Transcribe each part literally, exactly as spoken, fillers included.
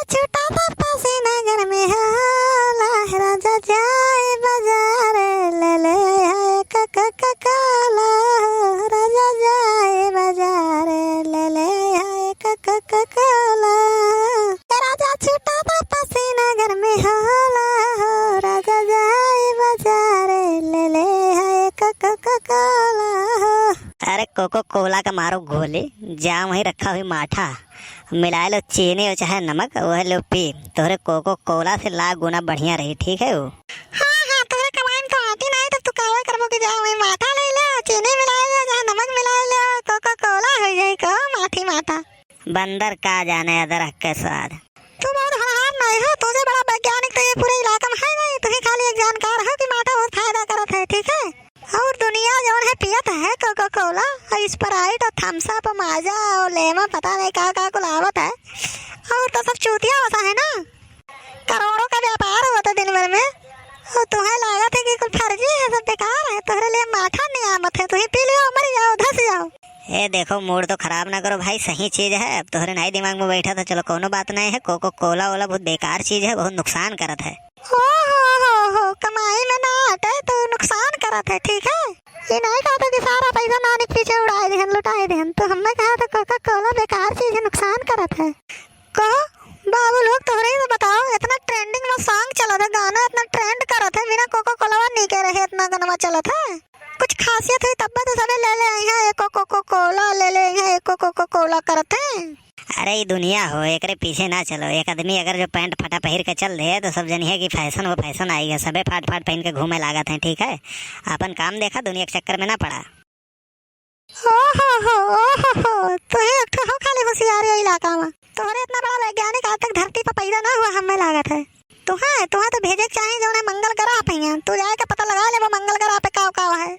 छूटा था पसीना गर्मी होला, राजा जाए बाजार, ले ले आए कोको कोला हो, राजा जाए बाजार, ले ले आए कोको कोला। ए राजा छूटा था पसीना गर्मी होला हो, राजा जाए बाजार, ले ले आए कोको कोला हो। अरे कोको कोला का मारो गोली, जा वहीं रखा हुई माठा, मिलाए लो चीनी और चाहे नमक, वह लो पी। तोहरे कोको कोला से लाख गुना बढ़िया रही, ठीक है वो? हाँ, हाँ, तोहरे कमाई में तो आटी नहीं, तब तू कहवे करबो कि जा वहीं माठा ले ले, चीनी मिलाए ले, चाहे नमक मिलाए ले, कोको कोला हो जाए को माठी माठा। बंदर का जाने अदरक के स्वाद। तू बहुत होनहार नहीं हो, तुझे बड़ा वैज्ञानिक तो ये पूरे इलाका में है नहीं, तू ही खाली एक जानकार हो कि माठा बहुत फायदा करत है, ठीक है? और दुनिया जौन है पियत है कोको कोला और स्प्राइट और थम्स अप, माजा और लेमन, पता नहीं का का कुल आवत है। और तो सब चूतिया होता है ना, करोड़ों का व्यापार होता दिन भर में। और तुम्हें लागत है कि कुल फर्जी है, सब बेकार है, तोहरे लिए माठा नियामत है, तुही पी लियो, मर जाओ, धस जाओ। ए देखो, मूड तो खराब ना करो भाई, सही चीज है। अब तोहरे नाई दिमाग में बैठा था, चलो कौनो बात नहीं है। कोको कोला वोला बहुत बेकार चीज है, बहुत नुकसान करत है। हो, हो, हो, हो, कमाई में ना अटे तो नुकसान करत है, ठीक है? ये नहीं कहता कि सारा पैसा नानी के पीछे उड़ाए देहन, लुटाए देहन। तो हमने कहा था कोको कोला बेकार चीज है, नुकसान करत है। कहो बाबू लोग, तोहरे ही तो बताओ, इतना ट्रेंडिंग में सॉन्ग चलत है, गाना इतना ट्रेंड करत है, बिना कोको कोलावा नीके रहे, इतना गाना चलत है। कुछ खासियत हुई तब तो सबे ले ले आई है, एको कोको कोला ले ले आई है, एको कोको कोला करत है। अरे ई दुनिया हो, एकरे पीछे ना चलो। एक आदमी अगर जो पैंट फटा पहिर के चल दे तो सब जनिहे कि फैशन हो, फैशन आई है, सबे फाट फाट पहन के घूमे लागत है, ठीक है? अपन काम देखा, दुनिया के चक्कर में ना पड़ा। ओहो हो, ओहो हो, तू ही एक ठो हो खाली होशियार ये इलाका में। तोहरे इतना बड़ा वैज्ञानिक आज तक धरती पर पैदा ना हुआ, हमें लागत है। तुहे, तुहे तो भेजे के चाही जौन है मंगल ग्रह पे हियां। तू जाए के पता लगा लेबो मंगल ग्रह पे का का है।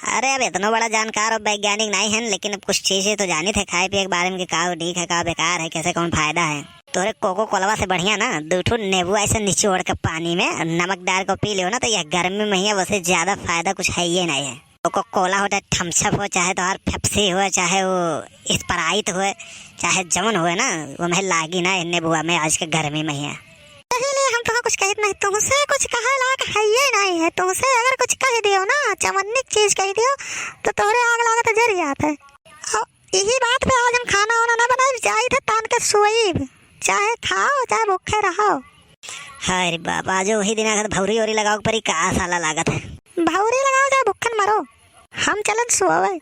अरे अब इतनो बड़ा जानकार और वैज्ञानिक नहीं है, लेकिन अब कुछ चीजें तो जानी थे खाए पिए के बारे में कि का ठीक है, का बेकार है, कैसे कौन फायदा है। तोरे कोको कोलवा से बढ़िया ना दो ठो नींबू ऐसे निचोड़ के पानी में नमक डाल के पी लियो ना, तो यह गर्मी में ही अब उससे ज्यादा फायदा कुछ है ये नहीं है। कोको कोला हो, चाहे थम्स अप हो, चाहे तोहार पेप्सी हो, चाहे वो स्प्राइट हो, चाहे जवन हो ना, वो में लागी ना नींबुआ में आज के गर्मी में ही है। यही लिए हम तुहा कुछ कहित नहीं, तुहसे कुछ कहे लायक है ये नहीं है। तुहसे अगर कुछ कह दियो ना, चवन्निक चीज कह दियो, तो तोहरे आग लागत जर जात है। और यही बात पे आज हम खाना वाना ना बनाई, जाई थे तान के सोईब, चाहे खाओ चाहे भूखे रहो। हाय रे बाप, आज वही दिन आखिर भौरी ओरी लगाओ के परी का साला लागत है। भौरी लगाओ चाहे भूखन मरो, हम चलन सोवे।